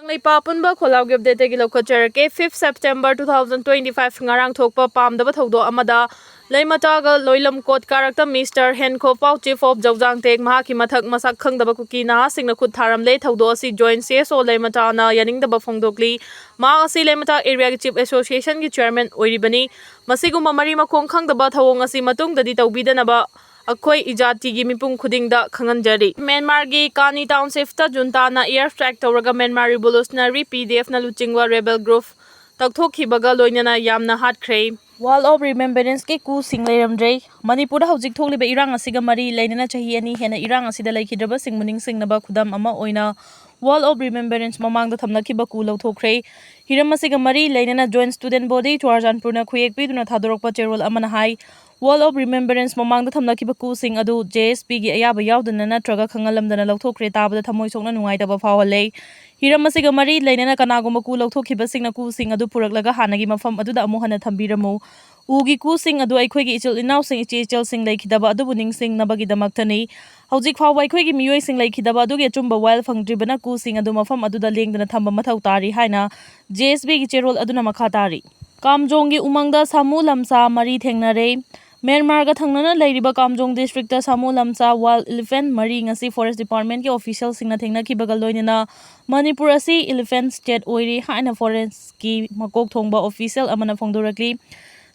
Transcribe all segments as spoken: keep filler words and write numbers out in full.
ꯂꯩꯄꯥꯛ ꯄꯨꯝꯕ ꯈꯣꯜꯂꯥꯎꯒꯤ ꯑꯞꯗꯦꯠꯇꯒꯤ ꯂꯧꯈꯠꯆꯔꯛꯀꯦ꯫ Fifth September two thousand twenty five, ꯉꯔꯥꯡ ꯊꯣꯛꯄ ꯄꯥꯝꯗꯕ ꯊꯧꯗꯣꯛ ꯑꯃꯗ ꯂꯩꯃꯇꯥꯒ ꯂꯣꯏꯂꯝ ꯀꯣꯠ ꯀꯥꯔꯛꯇ ꯃꯤꯁꯇꯔ ꯍꯦꯟꯈꯣ ꯄꯥꯎ, ꯆꯤꯐ ꯑꯣꯐ ꯖꯧꯖꯥꯡ ꯇꯦꯛ, ꯃꯍꯥꯛꯀꯤ ꯃꯊꯛ ꯃꯁꯛ ꯈꯪꯗꯕ ꯀꯨꯀꯤ ꯅꯍꯥꯁꯤꯡꯅ ꯈꯨꯠ ꯊꯥꯔꯝꯂꯦ꯫ ꯊꯧꯗꯣꯛ ꯑꯁꯤ ꯖꯣꯏꯟ ꯁꯤ ꯑꯦꯁ ꯑꯣ ꯂꯩꯃꯇꯥꯅ ꯌꯥꯅꯤꯡꯗꯕ ꯐꯣꯡꯗꯣꯛꯂꯤ꯫ ꯃꯍꯥꯛ ꯑꯁꯤ ꯂꯩꯃꯇꯥ ꯑꯦꯔꯤꯌꯥꯒꯤ ꯆꯤꯐ ꯑꯦꯁꯣꯁꯤꯌꯦꯁꯟꯒꯤ ꯆꯤꯌꯔꯃꯦꯟ ꯑꯣꯏꯔꯤꯕꯅꯤ꯫ ꯃꯁꯤꯒꯨꯝꯕ ꯃꯔꯤ ꯃꯈꯣꯡ ꯈꯪꯗꯕ ꯊꯧꯑꯣꯡ ꯑꯁꯤ ꯃꯇꯨꯡꯗꯗꯤ ꯇꯧꯕꯤꯗꯅꯕ ꯑꯩꯈꯣꯏ ꯏꯖꯥꯇꯤꯒꯤ ꯃꯤꯄꯨꯝ ꯈꯨꯗꯤꯡꯗ ꯈꯪꯍꯟꯖꯔꯤ꯫ ꯃ꯭ꯌꯥꯟꯃꯥꯔꯒꯤ ꯀꯥꯅꯤ ꯇꯥꯎꯟꯁꯤꯞꯇ ꯖꯨꯟꯇꯥꯅ ꯑꯦꯌꯔ ꯁ꯭ꯇ꯭ꯔꯥꯏꯛ ꯇꯧꯔꯒ ꯃ꯭ꯌꯥꯟꯃꯥꯔ ꯔꯤꯚꯣꯂꯨꯁꯅꯔꯤ, ꯄꯤ ꯗꯤ ꯑꯦꯐꯅ ꯂꯨꯆꯤꯡꯕ ꯔꯦꯕꯦꯜ ꯒ꯭ꯔꯨꯞ ꯇꯛꯊꯣꯛꯈꯤꯕꯒ ꯂꯣꯏꯅꯅ ꯌꯥꯝꯅ ꯍꯥꯠꯈ꯭ꯔꯦ꯫ ꯋꯥꯜ ꯑꯣꯐ ꯔꯤꯃꯦꯝꯕꯔꯦꯟꯁꯀꯤ ꯀꯨꯁꯤꯡ ꯂꯩꯔꯝꯗ꯭ꯔꯦ꯫ ꯃꯅꯤꯄꯨꯔꯗ ꯍꯧꯖꯤꯛ ꯊꯣꯛꯂꯤꯕ ꯏꯔꯥꯡ ꯑꯁꯤꯒ ꯃꯔꯤ ꯂꯩꯅꯅ ꯆꯍꯤ ꯑꯅꯤ ꯍꯦꯟꯅ ꯏꯔꯥꯡ ꯑꯁꯤꯗ ꯂꯩꯈꯤꯗ꯭ꯔꯕꯁꯤꯡꯕꯨ ꯅꯤꯡꯁꯤꯡꯅꯕ ꯈꯨꯗꯝ ꯑꯃ ꯑꯣꯏꯅ ꯋꯥꯜ ꯑꯣꯐ ꯔꯤꯃꯦꯝꯕꯔꯦꯟꯁ ꯃꯃꯥꯡꯗ ꯊꯝꯂꯛꯈꯤꯕ ꯀꯨ ꯂꯧꯊꯣꯛꯈ꯭ꯔꯦ꯫ ꯍꯤꯔꯝ ꯑꯁꯤꯒ ꯃꯔꯤ ꯂꯩꯅꯅ ꯖꯣꯏꯟꯠ ꯁ꯭ꯇꯨꯗꯦꯟꯠ ꯕꯣꯗꯤ ꯆꯨꯔꯥꯆꯥꯟꯄꯨꯔꯅ ꯈꯨꯌꯦꯛ ꯄꯤꯗꯨꯅ ꯊꯥꯗꯣꯔꯛꯄ ꯆꯦꯔꯣꯜ ꯑꯃꯅ ꯍꯥꯏ, ꯋꯥꯜ ꯑꯣꯐ ꯔꯤꯃꯦꯝꯕꯔꯦꯟꯁ ꯃꯃꯥꯡꯗ ꯊꯝꯂꯛꯈꯤꯕ ꯀꯨꯁꯤꯡ ꯑꯗꯨ ꯖꯦ ꯑꯦꯁ ꯄꯤꯒꯤ ꯑꯌꯥꯕ ꯌꯥꯎꯗꯅ ꯅꯠꯇ꯭ꯔꯒ ꯈꯪꯍꯜꯂꯝꯗꯅ ꯂꯧꯊꯣꯛꯈ꯭ꯔꯦ ꯇꯥꯕꯗ ꯊꯃꯣꯏ ꯁꯣꯛꯅ ꯅꯨꯡꯉꯥꯏꯇꯕ ꯐꯥꯎꯍꯜꯂꯦ꯫ ꯍꯤꯔꯝ ꯑꯁꯤꯒ ꯃꯔꯤ ꯂꯩꯅꯅ ꯀꯅꯥꯒꯨꯝꯕ ꯀꯨ ꯂꯧꯊꯣꯛꯈꯤꯕꯁꯤꯡꯅ ꯀꯨꯁꯤꯡ ꯑꯗꯨ ꯄꯨꯔꯛꯂꯒ ꯍꯥꯟꯅꯒꯤ ꯃꯐꯝ ꯑꯗꯨꯗ ꯑꯃꯨꯛ ꯍꯟꯅ ꯊꯝꯕꯤꯔꯝꯃꯨ꯫ ꯎꯒꯤ ꯀꯨꯁꯤꯡ ꯑꯗꯨ ꯑꯩꯈꯣꯏꯒꯤ ꯏꯆꯤꯜ ꯏꯅꯥꯎꯁꯤꯡ, ꯏꯆꯦ ꯏꯆꯜꯁꯤꯡ ꯂꯩꯈꯤꯗꯕ ꯑꯗꯨꯕꯨ ꯅꯤꯡꯁꯤꯡꯅꯕꯒꯤꯗꯃꯛꯇꯅꯤ꯫ ꯍꯧꯖꯤꯛ ꯐꯥꯎꯕ ꯑꯩꯈꯣꯏꯒꯤ ꯃꯤꯑꯣꯏꯁꯤꯡ ꯂꯩꯈꯤꯗꯕ ꯑꯗꯨꯒꯤ ꯑꯆꯨꯝꯕ ꯋꯥꯌꯦꯜ ꯐꯪꯗ꯭ꯔꯤꯕꯅ ꯀꯨꯁꯤꯡ ꯑꯗꯨ ꯃꯐꯝ ꯑꯗꯨꯗ ꯂꯦꯡꯗꯅ ꯊꯝꯕ ꯃꯊꯧ ꯇꯥꯔꯤ ꯍꯥꯏꯅ ꯖꯦ ꯑꯦꯁ ꯕꯤꯒꯤ ꯆꯦꯔꯣꯜ ꯑꯗꯨꯅ ꯃꯈꯥ ꯇꯥꯔꯤ꯫ ꯀꯥꯝꯖꯣꯡꯒꯤ ꯎꯃꯪꯗ ꯁꯥꯃꯨ ꯂꯝꯁꯥ ꯃꯔꯤ ꯊꯦꯡꯅꯔꯦ꯫ ꯃ꯭ꯌꯥꯟꯃꯥꯔꯒ ꯊꯪꯅꯅ ꯂꯩꯔꯤꯕ ꯀꯥꯝꯖꯣꯡ ꯗꯤꯁꯇ꯭ꯔꯤꯛꯇ ꯁꯥꯃꯨ ꯂꯝꯁꯥ ꯋꯥꯏꯜꯗ ꯏꯂꯤꯐꯦꯟꯠ ꯃꯔꯤ ꯉꯁꯤ ꯐꯣꯔꯦꯁꯠ ꯗꯤꯄꯥꯔꯠꯃꯦꯟꯠꯀꯤ ꯑꯣꯐꯤꯁꯤꯌꯦꯜꯁꯤꯡꯅ ꯊꯦꯡꯅꯈꯤꯕꯒ ꯂꯣꯏꯅꯅ ꯃꯅꯤꯄꯨꯔ ꯑꯁꯤ ꯏꯂꯤꯐꯦꯟꯠ ꯁ꯭ꯇꯦꯠ ꯑꯣꯏꯔꯦ ꯍꯥꯏꯅ ꯐꯣꯔꯦꯁꯠꯀꯤ ꯃꯀꯣꯛ ꯊꯣꯡꯕ ꯑꯣꯐꯤꯁꯤꯌꯦꯜ ꯑꯃꯅ ꯐꯣꯡꯗꯣꯔꯛꯂꯤ꯫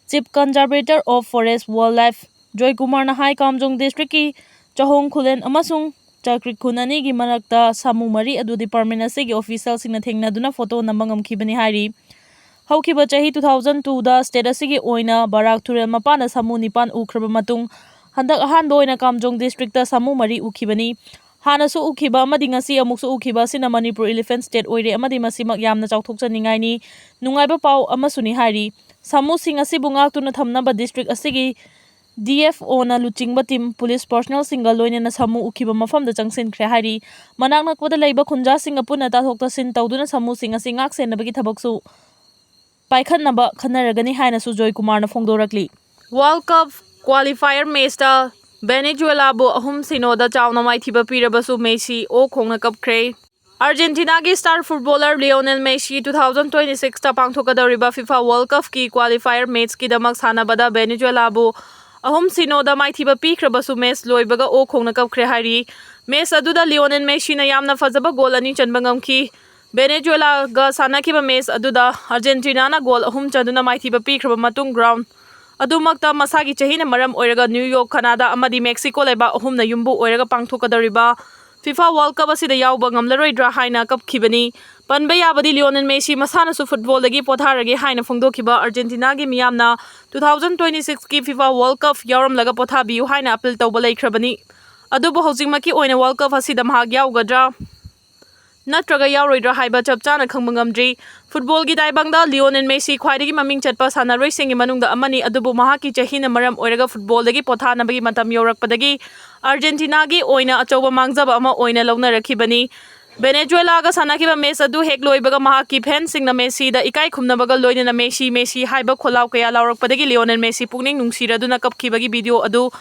Chief conservator of forest wildlife Joy ꯀꯨꯃꯥꯔꯅ ꯍꯥꯏ, ꯀꯥꯝꯖꯣꯡ ꯗꯤꯁꯇ꯭ꯔꯤꯛꯀꯤ ꯆꯍꯣꯡ ꯈꯨꯂꯦꯟ ꯑꯃꯁꯨꯡ ꯆꯥꯀ꯭ꯔꯤꯛ ꯈꯨꯟ ꯑꯅꯤꯒꯤ ꯃꯔꯛꯇ ꯁꯥꯃꯨ ꯃꯔꯤ ꯑꯗꯨ ꯗꯤꯄꯥꯔꯠꯃꯦꯟꯠ ꯑꯁꯤꯒꯤ ꯑꯣꯐꯤꯁꯤꯌꯦꯜꯁꯤꯡꯅ ꯊꯦꯡꯅꯗꯨꯅ ꯐꯣꯇꯣ ꯅꯝꯕ ꯉꯝꯈꯤꯕꯅꯤ ꯍꯥꯏꯔꯤ꯫ ꯍꯧꯈꯤꯕ ꯆꯍꯤ two thousand twoꯗ ꯁ꯭ꯇꯦꯠ ꯑꯁꯤꯒꯤ ꯑꯣꯏꯅ ꯕꯔꯥꯛ ꯇꯨꯔꯦꯜ ꯃꯄꯥꯟꯗ ꯁꯥꯃꯨ ꯅꯤꯄꯥꯟ ꯎꯈ꯭ꯔꯕ ꯃꯇꯨꯡ, ꯍꯟꯗꯛ ꯑꯍꯥꯟꯕ ꯑꯣꯏꯅ ꯀꯥꯝꯖꯣꯡ ꯗꯤꯁꯇ꯭ꯔꯤꯛꯇ ꯁꯥꯃꯨ ꯃꯔꯤ ꯎꯈꯤꯕꯅꯤ꯫ ꯍꯥꯟꯅꯁꯨ ꯎꯈꯤꯕ ꯑꯃꯗꯤ ꯉꯁꯤ ꯑꯃꯨꯛꯁꯨ ꯎꯈꯤꯕ ꯑꯁꯤꯅ ꯃꯅꯤꯄꯨꯔ ꯏꯂꯤꯐꯦꯟꯠ ꯁ꯭ꯇꯦꯠ ꯑꯣꯏꯔꯦ ꯑꯃꯗꯤ ꯃꯁꯤꯃꯛ ꯌꯥꯝꯅ ꯆꯥꯎꯊꯣꯛꯆꯅꯤꯡꯉꯥꯏꯅꯤ, ꯅꯨꯡꯉꯥꯏꯕ ꯄꯥꯎ ꯑꯃꯁꯨꯅꯤ ꯍꯥꯏꯔꯤ꯫ ꯁꯥꯃꯨꯁꯤꯡ ꯑꯁꯤꯕꯨ ꯉꯥꯛꯇꯨꯅ ꯊꯝꯅꯕ ꯗꯤꯁꯇ꯭ꯔꯤꯛ ꯑꯁꯤꯒꯤ ꯗꯤ ꯑꯦꯐ ꯑꯣꯅ ꯂꯨꯆꯤꯡꯕ ꯇꯤꯝ, ꯄꯨꯂꯤꯁ ꯄꯔꯁꯅꯦꯜꯁꯤꯡꯒ ꯂꯣꯏꯅꯅ ꯁꯥꯃꯨ ꯎꯈꯤꯕ ꯃꯐꯝꯗ ꯆꯪꯁꯤꯟꯈ꯭ꯔꯦ ꯍꯥꯏꯔꯤ꯫ ꯃꯅꯥꯛ ꯅꯛꯄꯗ ꯂꯩꯕ ꯈꯨꯟꯖꯥꯁꯤꯡꯒ ꯄꯨꯟꯅ ꯇꯥꯊꯣꯛ ꯇꯥꯁꯤꯟ ꯇꯧꯗꯨꯅ ꯁꯥꯃꯨꯁꯤꯡ ꯑꯁꯤ ꯉꯥꯛ ꯁꯦꯟꯅꯕꯒꯤ ꯊꯕꯛꯁꯨ ꯄꯥꯏꯈꯠꯅꯕ ꯈꯟꯅꯔꯒꯅꯤ ꯍꯥꯏꯅꯁꯨ ꯖꯣꯏ ꯀꯨꯃꯥꯔꯅ ꯐꯣꯡꯗꯣꯔꯛꯂꯤ꯫ ꯋꯥꯔꯜꯗ ꯀꯞ ꯀ꯭ꯋꯥꯂꯤꯐꯥꯌꯔ ꯃꯦꯆꯇ ꯚꯦꯅꯦꯖꯨꯋꯦꯂꯥꯕꯨ ꯑꯍꯨꯝ ꯁꯤꯅꯣꯗ ꯆꯥꯎꯅ ꯃꯥꯏꯊꯤꯕ ꯄꯤꯔꯕꯁꯨ ꯃꯦꯁꯤ ꯑꯣꯛ ꯈꯣꯡꯅ ꯀꯞꯈ꯭ꯔꯦ꯫ ꯑꯥꯔꯖꯦꯟꯇꯤꯅꯥꯒꯤ star footballer Lionel Messi two thousand twenty-six ꯇ ꯄꯥꯡꯊꯣꯛꯀꯗꯧꯔꯤꯕ FIFA World Cup ꯀꯤ qualifier match ꯀꯤꯗꯃꯛ ꯁꯥꯟꯅꯕꯗ ꯚꯦꯅꯦꯖꯨꯋꯦꯂꯥꯕꯨ ꯑꯍꯨꯝ ꯁꯤꯅꯣꯗ ꯃꯥꯏꯊꯤꯕ ꯄꯤꯈ꯭ꯔꯕꯁꯨ, match ꯂꯣꯏꯕꯒ ꯑꯣꯛ ꯈꯣꯡꯅ ꯀꯞꯈ꯭ꯔꯦ ꯍꯥꯏꯔꯤ꯫ Match ꯑꯗꯨꯗ ꯂꯤꯑꯣꯅꯦꯜ ꯃꯦꯁꯤꯅ ꯌꯥꯝꯅ ꯐꯖꯕ goal ꯑꯅꯤ ꯆꯟꯕ ꯉꯝꯈꯤ꯫ ꯚꯦꯅꯦꯖꯨꯋꯦꯂꯥꯒ ꯁꯥꯟꯅꯈꯤꯕ match ꯑꯗꯨꯗ ꯑꯥꯔꯖꯦꯟꯇꯤꯅꯥꯅ goal ꯑꯍꯨꯝ ꯆꯟꯗꯨꯅ ꯃꯥꯏꯊꯤꯕ ꯄꯤꯈ꯭ꯔꯕ ꯃꯇꯨꯡ, ground ꯑꯗꯨꯃꯛꯇ ꯃꯁꯥꯒꯤ ꯆꯍꯤꯅ ꯃꯔꯝ ꯑꯣꯏꯔꯒ ꯅ꯭ꯌꯨ ꯌꯣꯔꯛ, ꯀꯅꯥꯗꯥ ꯑꯃꯗꯤ ꯃꯦꯛꯁꯤꯀꯣ ꯂꯩꯕꯥꯛ ꯑꯍꯨꯝꯅ ꯌꯨꯝꯕꯨ ꯑꯣꯏꯔꯒ ꯄꯥꯡꯊꯣꯛꯀꯗꯧꯔꯤꯕ FIFA World Cup ꯑꯁꯤꯗ ꯌꯥꯎꯕ ꯉꯝꯂꯔꯣꯏꯗ꯭ꯔꯥ ꯍꯥꯏꯅ ꯀꯞꯈꯤꯕꯅꯤ꯫ ꯄꯟꯕ ꯌꯥꯕꯗꯤ, ꯂꯤꯑꯣꯅꯦꯜ ꯃꯦꯁꯤ ꯃꯁꯥꯅꯁꯨ football ꯗꯒꯤ ꯄꯣꯊꯥꯔꯒꯦ ꯍꯥꯏꯅ ꯐꯣꯡꯗꯣꯛꯈꯤꯕ ꯑꯥꯔꯖꯦꯟꯇꯤꯅꯥꯒꯤ ꯃꯤꯌꯥꯝꯅ two thousand twenty-six ꯀꯤ FIFA World Cup ꯌꯥꯎꯔꯝꯂꯒ ꯄꯣꯊꯥꯕꯤꯌꯨ ꯍꯥꯏꯅ appeal ꯇꯧꯕ ꯂꯩꯈ꯭ꯔꯕꯅꯤ꯫ ꯑꯗꯨꯕꯨ ꯍꯧꯖꯤꯛꯃꯛꯀꯤ ꯑꯣꯏꯅ World Cup ꯑꯁꯤꯗ ꯃꯍꯥꯛ ꯌꯥꯎꯒꯗ꯭ꯔꯥ ꯅꯠꯇ꯭ꯔꯒ ꯌꯥꯎꯔꯣꯏꯗ꯭ꯔꯥ ꯍꯥꯏꯕ ꯆꯞ ꯆꯥꯅ ꯈꯪꯕ ꯉꯝꯗ꯭ꯔꯤ꯫ Football ꯒꯤ ꯇꯥꯏꯕꯪꯗ ꯂꯤꯑꯣꯅꯦꯜ ꯃꯦꯁꯤ ꯈ꯭ꯋꯥꯏꯗꯒꯤ ꯃꯃꯤꯡ ꯆꯠꯄ ꯁꯥꯟꯅꯔꯣꯏꯁꯤꯡꯒꯤ ꯃꯅꯨꯡꯗ ꯑꯃꯅꯤ, ꯑꯗꯨꯕꯨ ꯃꯍꯥꯛꯀꯤ ꯆꯍꯤꯅ ꯃꯔꯝ ꯑꯣꯏꯔꯒ football ꯗꯒꯤ ꯄꯣꯊꯥꯅꯕꯒꯤ ꯃꯇꯝ ꯌꯧꯔꯛꯄꯗꯒꯤ ꯑꯥꯔꯖꯦꯟꯇꯤꯅꯥꯒꯤ ꯑꯣꯏꯅ ꯑꯆꯧꯕ ꯃꯥꯡꯖꯕ ꯑꯃ ꯑꯣꯏꯅ ꯂꯧꯅꯔꯛꯈꯤꯕꯅꯤ꯫ ꯚꯦꯅꯦꯖꯨꯋꯦꯂꯥꯒ ꯁꯥꯟꯅꯈꯤꯕ match ꯑꯗꯨ ꯍꯦꯛ ꯂꯣꯏꯕꯒ ꯃꯍꯥꯛꯀꯤ fan ꯁꯤꯡꯅ ꯃꯦꯁꯤꯗ ꯏꯀꯥꯏ ꯈꯨꯝꯅꯕꯒ ꯂꯣꯏꯅꯅ "ꯃꯦꯁꯤ, ꯃꯦꯁꯤ" ꯍꯥꯏꯕ ꯈꯣꯜꯂꯥꯎ ꯀꯌꯥ ꯂꯥꯎꯔꯛꯄꯗꯒꯤ ꯂꯤꯑꯣꯅꯦꯜ ꯃꯦꯁꯤ ꯄꯨꯛꯅꯤꯡ ꯅꯨꯡꯁꯤꯔꯗꯨꯅ ꯀꯞꯈꯤꯕꯒꯤ video ꯑꯗꯨ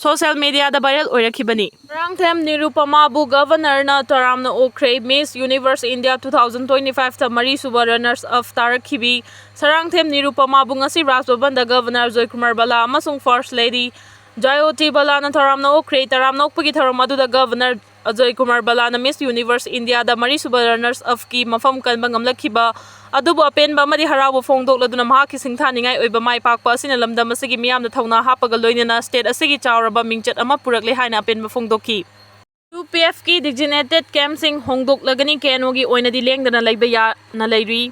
social media ꯗ viral ꯑꯣꯏꯔꯛꯈꯤꯕꯅꯤ꯫ ꯁꯔꯥꯡꯊꯦꯝ ꯅꯤꯔꯨꯄꯃꯥꯕꯨ Governor ꯅ ꯇꯔꯥꯝꯅ ꯑꯣꯛꯈ꯭ꯔꯦ꯫ Miss Universe India two thousand twenty-five ꯇ ꯃꯔꯤꯁꯨꯕ runners up ꯇꯥꯔꯛꯈꯤꯕꯤ ꯁꯔꯥꯡꯊꯦꯝ ꯅꯤꯔꯨꯄꯃꯥꯕꯨ ꯉꯁꯤ ꯔꯥꯖ ꯚꯕꯟꯗ Governor ꯑꯖꯣꯏ ꯀꯨꯃꯥꯔ ꯕꯂꯥ ꯑꯃꯁꯨꯡ First Lady ꯖꯥꯌꯣꯇꯤ ꯕꯂꯥꯅ ꯇꯔꯥꯝꯅ ꯑꯣꯛꯈ꯭ꯔꯦ꯫ ꯇꯔꯥꯝꯅ ꯑꯣꯛꯄꯒꯤ ꯊꯧꯔꯝ ꯑꯗꯨꯗ Governor Ajoy Kumar ꯕꯂꯥꯅ Miss Universe India ꯗ ꯃꯔꯤꯁꯨꯕ runners up ꯀꯤ ꯃꯐꯝ ꯀꯟꯕ ꯉꯝꯂꯛꯈꯤꯕ ꯑꯗꯨꯕꯨ ꯑꯄꯦꯟꯕ ꯑꯃꯗꯤ ꯍꯔꯥꯎꯕ ꯐꯣꯡꯗꯣꯛꯂꯗꯨꯅ ꯃꯍꯥꯛꯀꯤ ꯁꯤꯡꯊꯥꯅꯤꯡꯉꯥꯏ ꯑꯣꯏꯕ ꯃꯥꯏ ꯄꯥꯛꯄ ꯑꯁꯤꯅ ꯂꯝꯗꯝ ꯑꯁꯤꯒꯤ ꯃꯤꯌꯥꯝꯅ ꯊꯧꯅꯥ ꯍꯥꯞꯄꯒ ꯂꯣꯏꯅꯅ state ꯑꯁꯤꯒꯤ ꯆꯥꯎꯔꯕ ꯃꯤꯡꯆꯠ ꯑꯃ ꯄꯨꯔꯛꯂꯦ ꯍꯥꯏꯅ ꯑꯄꯦꯟꯕ ꯐꯣꯡꯗꯣꯛꯈꯤ꯫ ꯌꯨ ꯄꯤ ꯑꯦꯐ ꯀꯤ designated camp ꯁꯤꯡ ꯍꯣꯡꯗꯣꯛꯂꯒꯅꯤ, ꯀꯦ ꯑꯦꯟ ꯑꯣ ꯒꯤ ꯑꯣꯏꯅꯗꯤ ꯂꯦꯡꯗꯅ ꯂꯩꯕ ꯌꯥꯅ ꯂꯩꯔꯤ꯫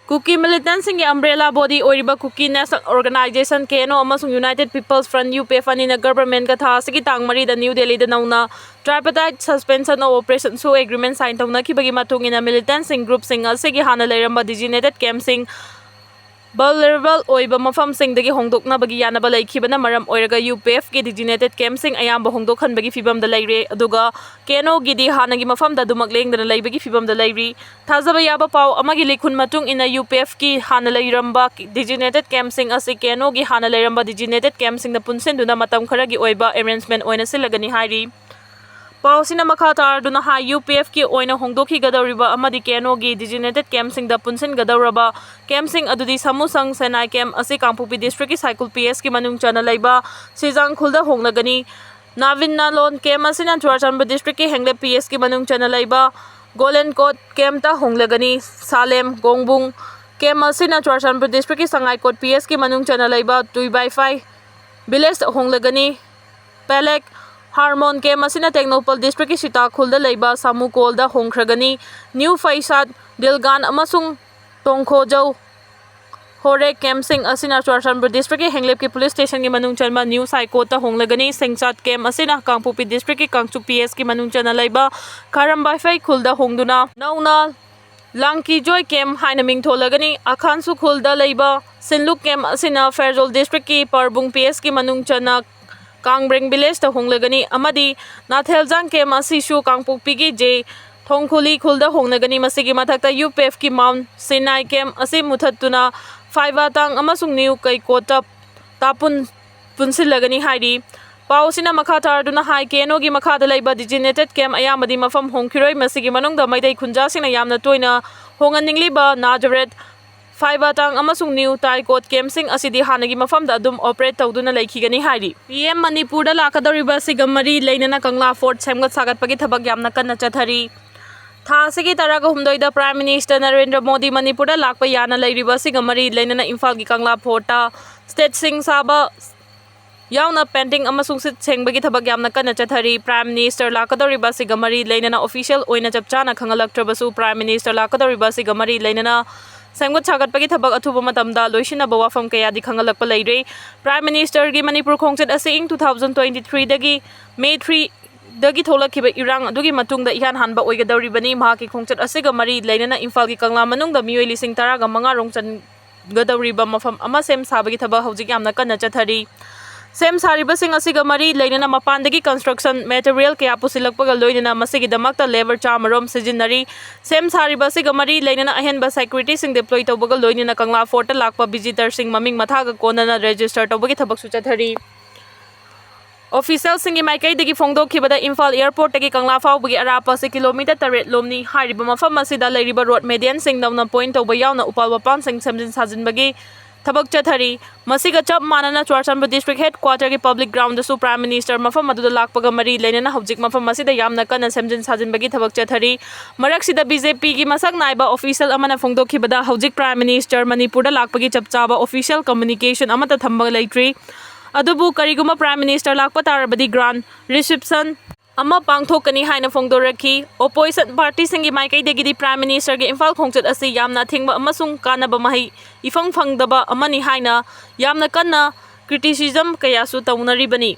ꯀꯨꯀꯤ militant ꯁꯤꯡꯒꯤ umbrella body ꯑꯣꯏꯔꯤꯕ Kuki National Organization, K N O, ꯑꯃꯁꯨꯡ United People's Front, U P F, ꯑꯅꯤꯅ government ꯀ ꯊꯥ ꯑꯁꯤꯒꯤ ꯇꯥꯡ ꯃꯔꯤꯗ ꯅ꯭ꯌꯨ ꯗꯦꯜꯂꯤꯗ ꯅꯧꯅ tripartite suspension of operation ꯁꯨ agreement sign ꯇꯧꯅꯈꯤꯕꯒꯤ ꯃꯇꯨꯡ ꯏꯟꯅ, militant ꯁꯤꯡ group ꯁꯤꯡ ꯑꯁꯤꯒꯤ ꯍꯥꯟꯅ ꯂꯩꯔꯝꯕ designated camp ꯁꯤꯡ vulnerable ꯑꯣꯏꯕ ꯃꯐꯝꯁꯤꯡꯗꯒꯤ ꯍꯣꯡꯗꯣꯛꯅꯕꯒꯤ ꯌꯥꯅꯕ ꯂꯩꯈꯤꯕꯅ ꯃꯔꯝ ꯑꯣꯏꯔꯒ, ꯌꯨ ꯄꯤ ꯑꯦꯐ ꯀꯤ designated camp ꯁꯤꯡ ꯑꯌꯥꯝꯕ ꯍꯣꯡꯗꯣꯛꯍꯟꯕꯒꯤ ꯐꯤꯚꯝꯗ ꯂꯩꯔꯦ, ꯑꯗꯨꯒ ꯀꯦ ꯑꯦꯟ ꯑꯣ ꯒꯤꯗꯤ ꯍꯥꯟꯅꯒꯤ ꯃꯐꯝꯗ ꯑꯗꯨꯃꯛ ꯂꯦꯡꯗꯅ ꯂꯩꯕꯒꯤ ꯐꯤꯚꯝꯗ ꯂꯩꯔꯤ꯫ ꯊꯥꯖꯕ ꯌꯥꯕ ꯄꯥꯎ ꯑꯃꯒꯤ ꯂꯤꯈꯨꯟ ꯃꯇꯨꯡ ꯏꯟꯅ, ꯌꯨ ꯄꯤ ꯑꯦꯐ ꯀꯤ ꯍꯥꯟꯅ ꯂꯩꯔꯝꯕ designated camp ꯁꯤꯡ ꯑꯁꯤ ꯀꯦ ꯑꯦꯟ ꯑꯣ ꯒꯤ ꯍꯥꯟꯅ ꯂꯩꯔꯝꯕ designated camp ꯁꯤꯡꯗ ꯄꯨꯟꯁꯤꯟꯗꯨꯅ ꯃꯇꯝ ꯈꯔꯒꯤ ꯑꯣꯏꯕ arrangement ꯑꯣꯏꯅ ꯁꯤꯜꯂꯒꯅꯤ ꯍꯥꯏꯔꯤ꯫ ꯄꯥꯎꯁꯤꯅ ꯃꯈꯥ ꯇꯥꯔꯗꯨꯅ ꯍꯥꯏ, ꯌꯨ ꯄꯤ ꯑꯦꯐꯀꯤ ꯑꯣꯏꯅ ꯍꯣꯡꯗꯣꯛꯈꯤꯒꯗꯧꯔꯤꯕ ꯑꯃꯗꯤ ꯀꯦ ꯑꯦꯟ ꯑꯣꯒꯤ designated campꯁꯤꯡꯗ ꯄꯨꯟꯁꯤꯟꯒꯗꯧꯔꯕ campꯁꯤꯡ ꯑꯗꯨꯗꯤ ꯁꯥꯃꯨ ꯁꯪ ꯁꯦꯅꯥꯏ camp ꯑꯁꯤ ꯀꯥꯡꯄꯣꯛꯄꯤ districtꯀꯤ ꯁꯥꯏꯀꯨꯜ P Sꯀꯤ ꯃꯅꯨꯡ ꯆꯟꯅ ꯂꯩꯕ ꯁꯤꯖꯥꯡ ꯈꯨꯜꯗ ꯍꯣꯡꯂꯒꯅꯤ꯫ ꯅꯥꯕꯤꯟ ꯅꯥꯂꯣꯟ camp ꯑꯁꯤꯅ ꯆꯨꯔꯥꯆꯥꯟꯄꯨꯔ districtꯀꯤ ꯍꯦꯡꯂꯦꯞ P Sꯀꯤ ꯃꯅꯨꯡ ꯆꯟꯅ ꯂꯩꯕ ꯒꯣꯂꯦꯟ ꯀꯣꯠ campꯇ ꯍꯣꯡꯂꯒꯅꯤ꯫ ꯁꯥꯂꯦꯝ ꯒꯣꯡꯕꯨꯡ camp ꯑꯁꯤꯅ ꯆꯨꯔꯥꯆꯥꯟꯄꯨꯔ districtꯀꯤ ꯁꯉꯥꯏꯀꯣꯠ P Sꯀꯤ ꯃꯅꯨꯡ ꯆꯟꯅ ꯂꯩꯕ ꯇꯨꯏꯕꯥꯏꯐꯥꯏ villageꯇ ꯍꯣꯡꯂꯒꯅꯤ꯫ ꯄꯦꯂꯦꯛ ꯍꯥꯔꯃꯣꯟ camp ꯑꯁꯤꯅ ꯇꯦꯡꯅꯧꯄꯜ districtꯀꯤ ꯁꯤꯇꯥꯈꯨꯜꯗ ꯂꯩꯕ ꯁꯥꯃꯨꯀꯣꯜꯗ ꯍꯣꯡꯈ꯭ꯔꯒꯅꯤ꯫ ꯅ꯭ꯌꯨ ꯐꯩꯁꯥꯠ, ꯗꯤꯜꯒꯥꯟ ꯑꯃꯁꯨꯡ ꯇꯣꯡꯈꯣꯖꯧ ꯍꯣꯔꯦ campꯁꯤꯡ ꯑꯁꯤꯅ ꯆꯨꯔꯥꯆꯥꯟꯄꯨꯔ districtꯀꯤ ꯍꯦꯡꯂꯦꯞꯀꯤ police stationꯒꯤ ꯃꯅꯨꯡ ꯆꯟꯕ ꯅ꯭ꯌꯨ ꯁꯥꯏꯀꯣꯠꯇ ꯍꯣꯡꯂꯒꯅꯤ꯫ ꯁꯦꯡꯆꯥꯠ camp ꯑꯁꯤꯅ ꯀꯥꯡꯄꯣꯛꯄꯤ districtꯀꯤ ꯀꯥꯡꯆꯨꯞ P Sꯀꯤ ꯃꯅꯨꯡ ꯆꯟꯅ ꯂꯩꯕ ꯈꯥꯔꯝꯕꯥꯏꯐꯩ ꯈꯨꯜꯗ ꯍꯣꯡꯗꯨꯅ ꯅꯧꯅ ꯂꯥꯡꯀꯤꯖꯣꯏ camp ꯍꯥꯏꯅ ꯃꯤꯡ ꯊꯣꯜꯂꯒꯅꯤ꯫ ꯑꯈꯥꯟꯁꯨ ꯈꯨꯜꯗ ꯂꯩꯕ ꯁꯤꯟꯂꯨꯛ camp ꯑꯁꯤꯅ ꯐꯦꯔꯖꯣꯜ districtꯀꯤ ꯄꯔꯕꯨꯡ P Sꯀꯤ ꯃꯅꯨꯡ ꯆꯟꯅ ꯀꯥꯡꯕ꯭ꯔꯦꯡ villageꯇ ꯍꯣꯡꯂꯒꯅꯤ ꯑꯃꯗꯤ ꯅꯥꯊꯦꯜꯖꯥꯡ camp ꯑꯁꯤꯁꯨ ꯀꯥꯡꯄꯣꯛꯄꯤꯒꯤ ꯖꯦ ꯊꯣꯡꯈꯨꯂꯤ ꯈꯨꯜꯗ ꯍꯣꯡꯂꯒꯅꯤ꯫ ꯃꯁꯤꯒꯤ ꯃꯊꯛꯇ ꯌꯨ ꯄꯤ ꯑꯦꯐꯀꯤ ꯃꯥꯎꯟ ꯁꯤꯅꯥꯏ camp ꯑꯁꯤ ꯃꯨꯊꯠꯇꯨꯅ ꯐꯥꯏꯕꯥꯇꯥꯡ ꯑꯃꯁꯨꯡ ꯅ꯭ꯌꯨ ꯀꯩꯀꯣꯠꯇ ꯇꯥꯄꯨꯟ ꯄꯨꯟꯁꯤꯜꯂꯒꯅꯤ ꯍꯥꯏꯔꯤ꯫ ꯄꯥꯎ ꯑꯁꯤꯅ ꯃꯈꯥ ꯇꯥꯔꯗꯨꯅ ꯍꯥꯏ, ꯀꯦ ꯑꯦꯟ ꯑꯣꯒꯤ ꯃꯈꯥꯗ ꯂꯩꯕ designated camp ꯑꯌꯥꯝꯕꯗꯤ ꯃꯐꯝ ꯍꯣꯡꯈꯤꯔꯣꯏ꯫ ꯃꯁꯤꯒꯤ ꯃꯅꯨꯡꯗ ꯃꯩꯇꯩ ꯈꯨꯟꯖꯥꯁꯤꯡꯅ ꯌꯥꯝꯅ ꯇꯣꯏꯅ ꯍꯣꯡꯍꯟꯅꯤꯡꯂꯤꯕ ꯅꯥꯖꯔꯦꯠ, ꯐꯥꯏꯕꯥꯇꯥꯡ ꯑꯃꯁꯨꯡ ꯅ꯭ꯌꯨ ꯇꯥꯏꯀꯣꯠ campꯁꯤꯡ ꯑꯁꯤꯗꯤ ꯍꯥꯟꯅꯒꯤ ꯃꯐꯝꯗ ꯑꯗꯨꯝ operate ꯇꯧꯗꯨꯅ ꯂꯩꯈꯤꯒꯅꯤ ꯍꯥꯏꯔꯤ꯫ P M ꯃꯅꯤꯄꯨꯔꯗ ꯂꯥꯛꯀꯗꯧꯔꯤꯕ ꯑꯁꯤꯒ ꯃꯔꯤ ꯂꯩꯅꯅ ꯀꯪꯂꯥ fort ꯁꯦꯝꯒꯠ ꯁꯥꯒꯠꯄꯒꯤ ꯊꯕꯛ ꯌꯥꯝꯅ ꯀꯟꯅ ꯆꯠꯊꯔꯤ꯫ ꯊꯥ ꯑꯁꯤꯒꯤ ꯇꯔꯥꯒ ꯍꯨꯝꯗꯣꯏꯗ Prime Minister ꯅꯔꯦꯟꯗ꯭ꯔ ꯃꯣꯗꯤ ꯃꯅꯤꯄꯨꯔꯗ ꯂꯥꯛꯄ ꯌꯥꯅ ꯂꯩꯔꯤꯕ ꯑꯁꯤꯒ ꯃꯔꯤ ꯂꯩꯅꯅ ꯏꯝꯐꯥꯜꯒꯤ ꯀꯪꯂꯥ fortꯇ stageꯁꯤꯡ ꯁꯥꯕ ꯌꯥꯎꯅ painting ꯑꯃꯁꯨꯡ ꯁꯤꯠ ꯁꯦꯡꯕꯒꯤ ꯊꯕꯛ ꯌꯥꯝꯅ ꯀꯟꯅ ꯆꯠꯊꯔꯤ꯫ Prime Minister ꯂꯥꯛꯀꯗꯧꯔꯤꯕ ꯑꯁꯤꯒ ꯃꯔꯤ ꯂꯩꯅꯅ official ꯑꯣꯏꯅ ꯆꯞ ꯆꯥꯅ ꯈꯪꯍꯜꯂꯛꯇ꯭ꯔꯕꯁꯨ, Prime Minister ꯂꯥꯛꯀꯗꯧꯔꯤꯕ ꯑꯁꯤꯒ ꯃꯔꯤ ꯂꯩꯅꯅ ꯁꯦꯝꯒꯠ ꯁꯥꯒꯠꯄꯒꯤ ꯊꯕꯛ ꯑꯊꯨꯕ ꯃꯇꯝꯗ ꯂꯣꯏꯁꯤꯟꯅꯕ ꯋꯥꯐꯝ ꯀꯌꯥꯗꯤ ꯈꯪꯍꯜꯂꯛꯄ ꯂꯩꯔꯦ꯫ Prime Ministerꯒꯤ ꯃꯅꯤꯄꯨꯔ ꯈꯣꯡꯆꯠ ꯑꯁꯤ ꯏꯪ two thousand twenty threeꯗꯒꯤ May threeꯗꯒꯤ ꯊꯣꯛꯂꯛꯈꯤꯕ ꯏꯔꯥꯡ ꯑꯗꯨꯒꯤ ꯃꯇꯨꯡꯗ ꯏꯍꯥꯟ ꯍꯥꯟꯕ ꯑꯣꯏꯒꯗꯧꯔꯤꯕꯅꯤ꯫ ꯃꯍꯥꯛꯀꯤ ꯈꯣꯡꯆꯠ ꯑꯁꯤꯒ ꯃꯔꯤ ꯂꯩꯅꯅ ꯏꯝꯐꯥꯜꯒꯤ ꯀꯪꯂꯥ ꯃꯅꯨꯡꯗ ꯃꯤꯑꯣꯏ ꯂꯤꯁꯤꯡ ꯇꯔꯥꯒ ꯃꯉꯥ ꯔꯣꯝ ꯆꯟ ꯒꯗꯧꯔꯤꯕ ꯃꯐꯝ ꯑꯃ ꯁꯦꯝ ꯁꯥꯕꯒꯤ ꯊꯕꯛ ꯍꯧꯖꯤꯛ ꯌꯥꯝꯅ ꯀꯟꯅ ꯆꯠꯊꯔꯤ꯫ ꯁꯦꯝ ꯁꯥꯔꯤꯕꯁꯤꯡ ꯑꯁꯤꯒ ꯃꯔꯤ ꯂꯩꯅꯅ ꯃꯄꯥꯟꯗꯒꯤ construction material ꯀꯌꯥ ꯄꯨꯁꯤꯜꯂꯛꯄꯒ ꯂꯣꯏꯅꯅ ꯃꯁꯤꯒꯤꯗꯃꯛꯇ labour ꯆꯥꯝꯃ ꯔꯣꯝ ꯁꯤꯖꯤꯟꯅꯔꯤ꯫ ꯁꯦꯝ ꯁꯥꯔꯤꯕ ꯑꯁꯤꯒ ꯃꯔꯤ ꯂꯩꯅꯅ ꯑꯍꯦꯟꯕ securityꯁꯤꯡ deploy ꯇꯧꯕꯒ ꯂꯣꯏꯅꯅ ꯀꯪꯂꯥ fortꯇ ꯂꯥꯛꯄ visitorꯁꯤꯡ ꯃꯃꯤꯡ ꯃꯊꯥꯒ ꯀꯣꯟꯅꯅ register ꯇꯧꯕꯒꯤ ꯊꯕꯛꯁꯨ ꯆꯠꯊꯔꯤ꯫ ꯑꯣꯐꯤꯁꯤꯌꯦꯜꯁꯤꯡꯒꯤ ꯃꯥꯏꯀꯩꯗꯒꯤ ꯐꯣꯡꯗꯣꯛꯈꯤꯕꯗ, ꯏꯝꯐꯥꯜ ꯑꯦꯌꯔꯄꯣꯔꯠꯇꯒꯤ ꯀꯪꯂꯥ ꯐꯥꯎꯕꯒꯤ ꯑꯔꯥꯞꯄ ꯑꯁꯤ ꯀꯤꯂꯣꯃꯤꯇꯔ ꯇꯔꯦꯠ ꯂꯣꯝꯅꯤ꯫ ꯍꯥꯏꯔꯤꯕ ꯃꯐꯝ ꯑꯁꯤꯗ ꯂꯩꯔꯤꯕ ꯔꯣꯗ ꯃꯦꯗꯤꯌꯟꯁꯤꯡ ꯅꯧꯅ ꯄꯣꯏꯟꯠ ꯇꯧꯕ ꯌꯥꯎꯅ ꯎꯄꯥꯜ ꯋꯥꯄꯥꯜꯁꯤꯡ ꯁꯦꯝꯖꯤꯟ ꯁꯥꯖꯤꯟꯕꯒꯤ ꯊꯕꯛ ꯆꯠꯊꯔꯤ꯫ ꯃꯁꯤꯒ ꯆꯞ ꯃꯥꯟꯅꯅ ꯆꯨꯔꯥꯆꯥꯟꯄꯨꯔ ꯗꯤꯁꯇ꯭ꯔꯤꯛ ꯍꯦꯗ ꯀ꯭ꯋꯥꯇꯔꯒꯤ ꯄꯕ꯭ꯂꯤꯛ ꯒ꯭ꯔꯥꯎꯟꯗꯁꯨ ꯄ꯭ꯔꯥꯏꯝ ꯃꯤꯅꯤꯁꯇꯔ ꯃꯐꯝ ꯑꯗꯨꯗ ꯂꯥꯛꯄꯒ ꯃꯔꯤ ꯂꯩꯅꯅ ꯍꯧꯖꯤꯛ ꯃꯐꯝ ꯑꯁꯤꯗ ꯌꯥꯝꯅ ꯀꯟꯅ ꯁꯦꯝꯖꯤꯟ ꯁꯥꯖꯤꯟꯕꯒꯤ ꯊꯕꯛ ꯆꯠꯊꯔꯤ꯫ ꯃꯔꯛꯁꯤꯗ ꯕꯤ ꯖꯦ ꯄꯤꯒꯤ ꯃꯁꯛ ꯅꯥꯏꯕ ꯑꯣꯐꯤꯁꯤꯌꯦꯜ ꯑꯃꯅ ꯐꯣꯡꯗꯣꯛꯈꯤꯕꯗ, ꯍꯧꯖꯤꯛ ꯄ꯭ꯔꯥꯏꯝ ꯃꯤꯅꯤꯁꯇꯔ ꯃꯅꯤꯄꯨꯔꯗ ꯂꯥꯛꯄꯒꯤ ꯆꯞ ꯆꯥꯕ ꯑꯣꯐꯤꯁꯤꯌꯦꯜ ꯀꯝꯃ꯭ꯌꯨꯅꯤꯀꯦꯁꯟ ꯑꯃꯠꯇ ꯊꯝꯕ ꯂꯩꯇ꯭ꯔꯤ꯫ ꯑꯗꯨꯕꯨ ꯀꯔꯤꯒꯨꯝꯕ ꯄ꯭ꯔꯥꯏꯝ ꯃꯤꯅꯤꯁꯇꯔ ꯂꯥꯛꯄ ꯇꯥꯔꯕꯗꯤ ꯒ꯭ꯔꯥꯟ ꯔꯤꯁꯤꯞꯁꯟ ꯑꯃ ꯄꯥꯡꯊꯣꯛꯀꯅꯤ ꯍꯥꯏꯅ ꯐꯣꯡꯗꯣꯔꯛꯈꯤ꯫ ꯑꯣꯄꯣꯖꯤꯁꯟ ꯄꯥꯔꯇꯤꯁꯤꯡꯒꯤ ꯃꯥꯏꯀꯩꯗꯒꯤꯗꯤ ꯄ꯭ꯔꯥꯏꯝ ꯃꯤꯅꯤꯁꯇꯔꯒꯤ ꯏꯝꯐꯥꯜ ꯈꯣꯡꯆꯠ ꯑꯁꯤ ꯌꯥꯝꯅ ꯑꯊꯤꯡꯕ ꯑꯃꯁꯨꯡ ꯀꯥꯟꯅꯕ ꯃꯍꯩ ꯏꯐꯪ ꯐꯪꯗꯕ ꯑꯃꯅꯤ ꯍꯥꯏꯅ ꯌꯥꯝꯅ ꯀꯟꯅ ꯀ꯭ꯔꯤꯇꯤꯁꯤꯖꯝ ꯀꯌꯥꯁꯨ ꯇꯧꯅꯔꯤꯕꯅꯤ꯫